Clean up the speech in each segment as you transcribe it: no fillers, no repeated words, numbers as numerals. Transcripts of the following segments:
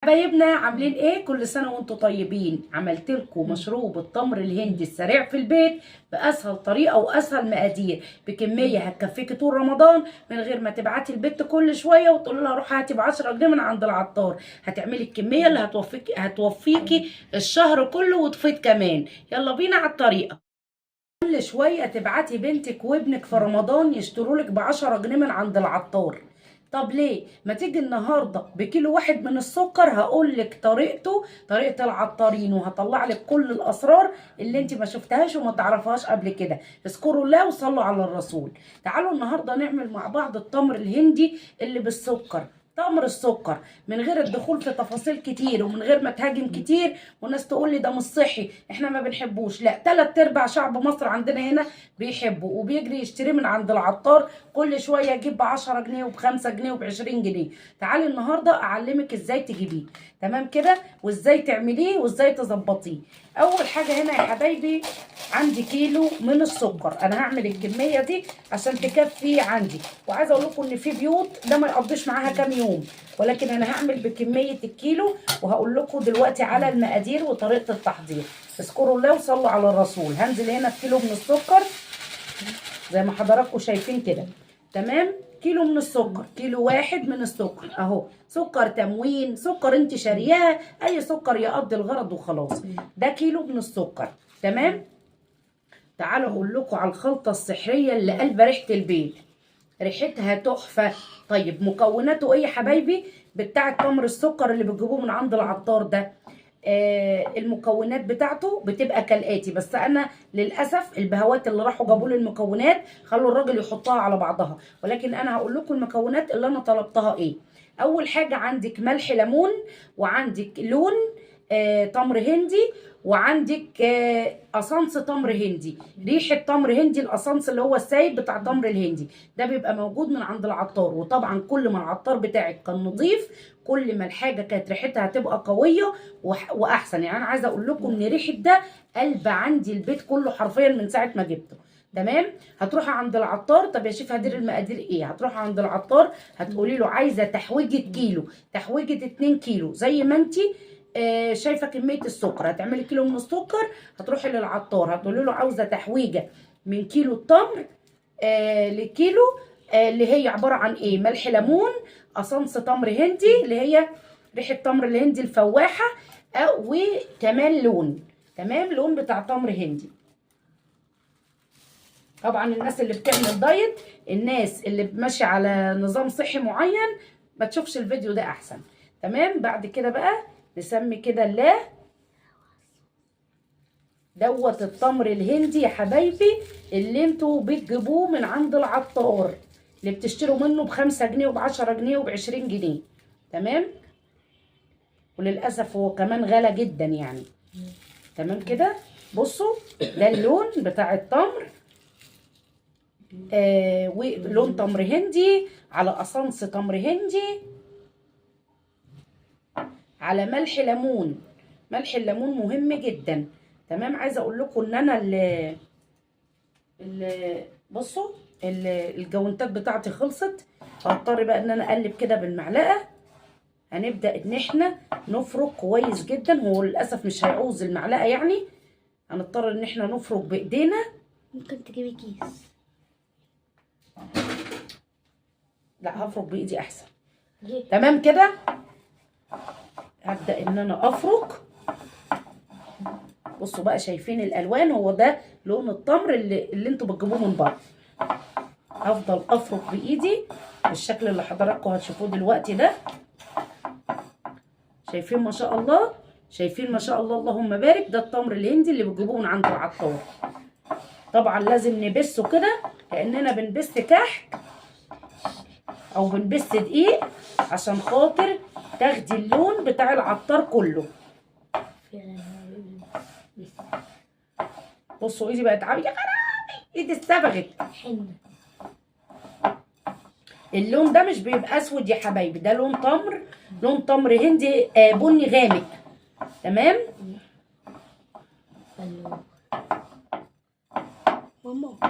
حبايبنا عاملين ايه؟ كل سنة وانتم طيبين. عملت لكم مشروب التمر الهندي السريع في البيت باسهل طريقه واسهل مقادير، بكمية هتكفيكي طول رمضان من غير ما تبعتي البيت كل شوية وتقول لها روحي هاتي ب 10 جنيه من عند العطار. هتعملي الكمية اللي هتوفيكي الشهر كله وتفيض كمان. يلا بينا على الطريقة. كل شوية تبعتي بنتك وابنك في رمضان يشتروا لك ب 10 جنيه من عند العطار. طب ليه ما تيجي النهارده بكيلو واحد من السكر؟ هقول لك طريقته، طريقه العطارين، وهطلع لك كل الاسرار اللي انت ما شفتهاش وما تعرفهاش قبل كده. اذكروا الله وصلوا على الرسول. تعالوا النهارده نعمل مع بعض التمر الهندي اللي بالسكر، تمر السكر، من غير الدخول في تفاصيل كتير ومن غير ما تهاجم كتير والناس تقول لي ده مش صحي احنا ما بنحبوش. لا، 3/4 شعب مصر عندنا هنا بيحبه وبيجري يشتريه من عند العطار كل شوية، يجيب ب 10 جنيه وب5 جنيه وب20 جنيه. تعالي النهارده اعلمك ازاي تجيبيه، تمام كده، وازاي تعمليه وازاي تظبطيه. اول حاجة هنا يا حبايبي عندي كيلو من السكر، انا هعمل الكمية دي عشان تكفي عندي، وعايزه اقول لكم ان في بيوت ده ما يقضيش معاها كام يوم، ولكن انا هعمل بكمية الكيلو وهقول لكم دلوقتي على المقادير وطريقه التحضير. اذكروا الله وصلوا على الرسول. هنزل هنا بكيلو من السكر زي ما حضراتكم شايفين كده، تمام؟ كيلو من السكر، كيلو واحد من السكر اهو، سكر تموين، سكر انت شارياه، اي سكر يقضي الغرض وخلاص. ده كيلو من السكر، تمام؟ تعالوا اقول لكم على الخلطة السحريه اللي قلب ريحه البيت، ريحتها تحفة. طيب مكوناته ايه يا حبايبي؟ بتاع التمر السكر اللي بتجيبوه من عند العطار ده، المكونات بتاعته بتبقى كالاتي، بس انا للاسف البهوات اللي راحوا جابوا لي المكونات خلوا الراجل يحطها على بعضها، ولكن انا هقول لكم المكونات اللي انا طلبتها ايه. اول حاجة عندك ملح ليمون، وعندك لون تمر هندي، وعندك قصنص تمر هندي، ريحه تمر هندي، القصنص اللي هو السايب بتاع تمر الهندي ده بيبقى موجود من عند العطار. وطبعا كل ما العطار بتاعك كان نظيف كل ما الحاجة كانت ريحتها هتبقى قوية واحسن. يعني انا عايزه اقول لكم ان ريحه ده قلب عندي البيت كله حرفيا من ساعة ما جبته، تمام؟ هتروحي عند العطار، طب يا شيف هدير المقادير ايه؟ هتروحي عند العطار هتقولي له عايزه تحويجه كيلو، تحويجه 2 كيلو، زي ما انت شايفه كمية السكر. هتعملي كيلو من السكر، هتروحي للعطار هتقولي له عاوزه تحويجه من كيلو التمر لكيلو، اللي هي عبارة عن ايه؟ ملح ليمون، قصنص تمر هندي اللي هي ريحه تمر الهندي الفواحه، وكمان لون، تمام؟ لون بتاع تمر هندي. طبعا الناس اللي بتعمل دايت، الناس اللي ماشية على نظام صحي معين، ما تشوفش الفيديو ده احسن، تمام؟ بعد كده بقى نسمي كده الله دوت التمر الهندي يا حبايبي اللي انتوا بتجيبوه من عند العطار، اللي بتشتروا منه ب5 جنيه وب10 جنيه وب20 جنيه، تمام؟ وللاسف هو كمان غالى جدا يعني، تمام كده؟ بصوا ده اللون بتاع التمر، ولون تمر هندي على قصنص تمر هندي على ملح ليمون. ملح الليمون مهم جدا، تمام؟ عايزه اقول لكم ان انا بصوا الجوانتات بتاعتي خلصت، هضطر بقى ان انا اقلب كده بالمعلقه. هنبدا ان احنا نفرك كويس جدا، هو للاسف مش هيعوز المعلقة يعني، هنضطر ان احنا نفرك بايدينا. ممكن تجيبي كيس. لا هفرك بايدي احسن. ليه؟ تمام كده؟ هبدأ ان انا افرك. بصوا بقى شايفين الالوان، هو ده لون التمر اللي انتوا بتجيبوه من بره. هفضل افرك بايدي بالشكل اللي حضراتكم هتشوفوه دلوقتي ده. شايفين ما شاء الله، شايفين ما شاء الله، اللهم بارك. ده التمر الهندي اللي بتجيبوه من عند العطار. طبعا لازم نبسه كده كأننا بنبس كحك او بنبس دقيق عشان خاطر تاخدي اللون بتاع العطار كله. بصوا ايدي بقت عامله يا خرابي، ايدي استبغت. اللون ده مش بيبقى اسود يا حبايبي، ده لون تمر، لون تمر هندي، بني غامق، تمام؟ ماما ماما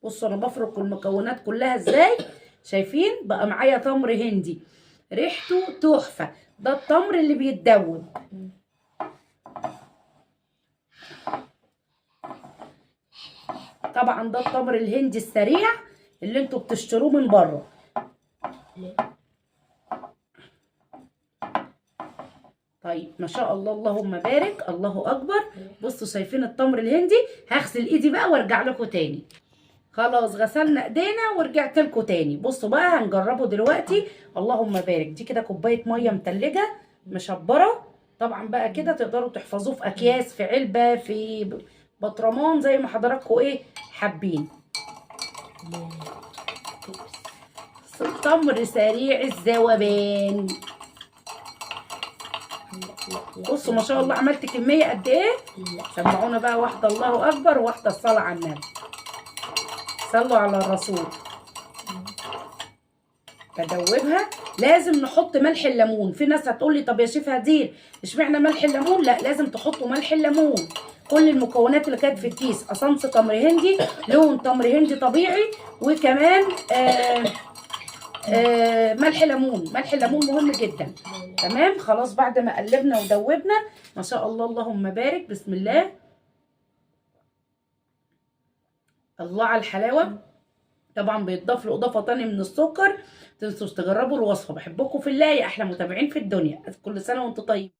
بصوا انا بفرك المكونات كلها ازاي. شايفين بقى معايا تمر هندي ريحته تحفة. ده التمر اللي بيتدوب. طبعا ده التمر الهندي السريع اللي انتوا بتشتروه من بره. طيب ما شاء الله، اللهم بارك، الله اكبر. بصوا شايفين التمر الهندي. هغسل ايدي بقى وارجع لكم تاني. خلاص غسلنا ايدينا ورجعت لكم تاني. بصوا بقى هنجربه دلوقتي. اللهم بارك. دي كده كوباية مية متلجه مشبره. طبعا بقى كده تقدروا تحفظوه في اكياس، في علبة، في بطرمان، زي ما حضراتكم ايه حابين. تمر سريع الذوبان. بصوا ما شاء الله عملت كمية قد ايه. سمعونا بقى واحدة الله اكبر وواحدة الصلاة على النبي. صلوا على الرسول. بدوبها. لازم نحط ملح الليمون. في ناس هتقول لي طب يا شيف هدير اشمعنى ملح الليمون؟ لا، لازم تحطوا ملح الليمون. كل المكونات اللي كانت في الكيس قصنص تمر هندي، لون تمر هندي طبيعي، وكمان ملح ليمون. ملح الليمون مهم جدا. تمام. خلاص بعد ما قلبنا ودوبنا ما شاء الله اللهم بارك، بسم الله، الله على الحلاوة. طبعا بيتضاف له اضافه تانية من السكر. تنسوش تجربوا الوصفة. بحبكم في الله يا احلى متابعين في الدنيا. كل سنة وانتم طيب.